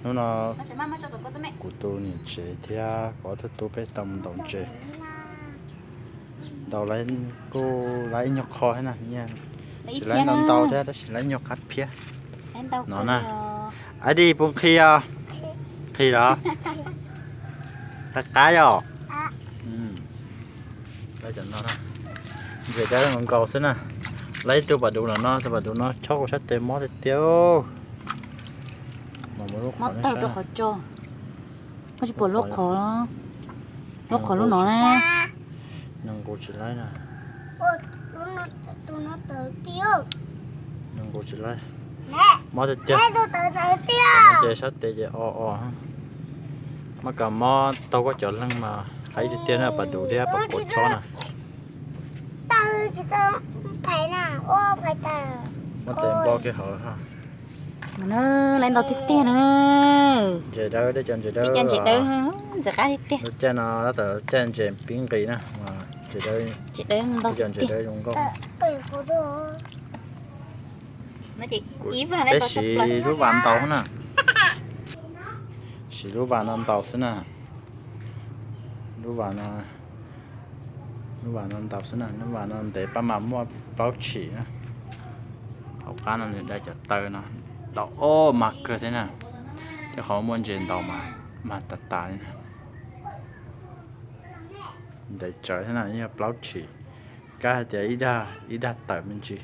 Hnub no kuv tus niam tsev thiab kuv ob tug tub peb tau mus ntaus ntses. Ntaus kuj laib ib nyuag qho thiab na, tsis laib ntau ntau thiab tab sis laib ib nyuag qab phiab no na. Ab di puas nqhis os? Nqhis los? Qab qab yom. Ntses dawb nkaus nkaus xwb na. Laib ib tug pas duv los no, tus pas duv no chob kuv sab tes mob tiag tiag. Mob tawg rau qhov tso. Koj tsis pom lub qhov, lub qhov lub no na. Nws nqus tsis laib na. Nws nqus tsis laib. Mob tiag tiag. Ces sab tes ces o o. Maj kam mob taug koj cov leeg mas heev tiag tiag na, pas duv thiab pas kuam chob na. Muab tes npo kiag hauv. Laib ntau tiag tiag na. Ntses dawb, tej cov ntses dawb, ntses dawb, ntses qab tiag tiag. Lub caij no tab tom caij ntses pib nqis na, ntses dawb, ntses dawb ntau tiag tiag. Zoo nkauj. Peb siv lub vas ntaus na. Siv lub vas no ntaus xwb na. Lub vas no, lub vas no ntaus xwb na, lub vas no ntev pab mas muaj plaub tshim na. Hauv qab no nws dai cov taw no, ntau ob mas kawg thiab na. Tej qhov muaj ntses ntaus mas tas tas li na. Ntev tsawv thiab na, yog plaub tshim, kab hais tias ib dag tawm me ntsis.